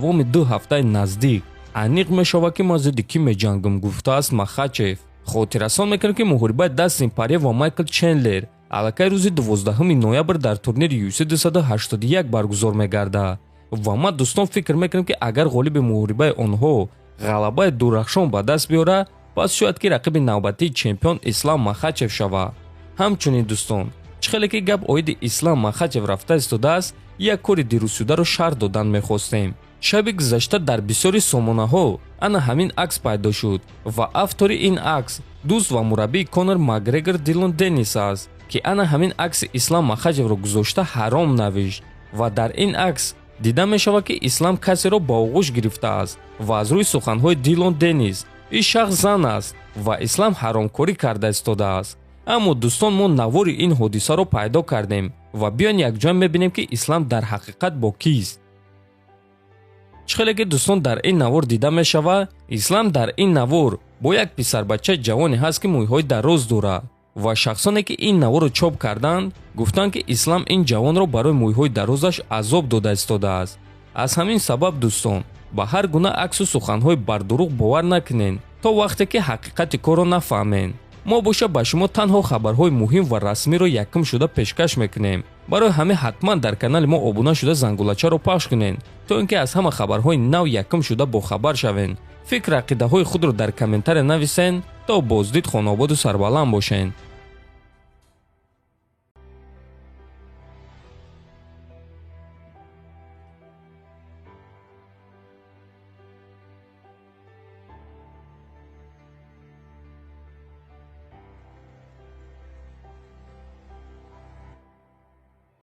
Давоми 2 ҳафтаи наздик аниқ мешавад, ки ман зидди кӣ меҷангам, гуфтааст Махачев. Хотиррасон мекунем, ки муҳорибаи Дастин Порье ва Майкл Чендлер аллакай рӯзи 12 ноябр дар турнири UFC 281 баргузор мегардад. Ва ман, дӯстон, фикр мекунем, ки агар ғолиби муҳорибаи онҳо ғалабаи дурахшон ба даст биёрад, пас шояд ки рақиби навбатии чемпион Ислам Махачев шавад. Ҳамчунин, дӯстон, чӣ хеле ки гап оиди Ислам Махачев рафта истодааст, як кори дирӯзшударо шарҳ додан мехостем. Шаби гузашта дар бисёри сомонаҳо ана ҳамин акс пайдо шуд ва автори ин акс дӯст ва мураббии Конор Макгрегор Дилон Деннис аст, ки ана ҳамин акси Ислам Махачевро гузошта, ҳаром навишт. Ва дар ин акс дида мешавад, ки Ислам касеро ба оғӯш гирифтааст ва аз рӯи суханҳои Дилон Деннис ин шахс зан аст ва Ислам ҳаромкорӣ карда истодааст. Аммо, дӯстон, мо навори ин ҳодисаро пайдо кардем ва биён, якҷоя мебинем, ки Ислам дар ҳақиқат бо кист. Чӣ хеле ки, дӯстон, дар ин навор дида мешавад, Ислам дар ин навор бо як писарбачаи ҷавоне ҳаст, ки мӯйҳои дароз дорад. Ва шахсоне ки ин наворро чоп карданд, гуфтанд, ки Ислам ин ҷавонро барои мӯйҳои дарозаш азоб дода истодааст. Аз ҳамин сабаб, дӯстон, ба ҳар гуна аксу суханҳои бардурӯғ бовар накунед, то вақте ки ҳақиқати корро нафаҳмед. Мо боша ба шумо танҳо хабарҳои муҳим ва расмиро якум шуда пешкаш мекунем. Барои ҳамин ҳатман дар канали мо обуна шуда, зангулачаро пахш кунед, то ин ки аз ҳама хабарҳои нав якум шуда бохабар шавед. Фикр, ақидаҳои худро дар комментария нависен. То боздид, хонаободу сарбаланд бошед.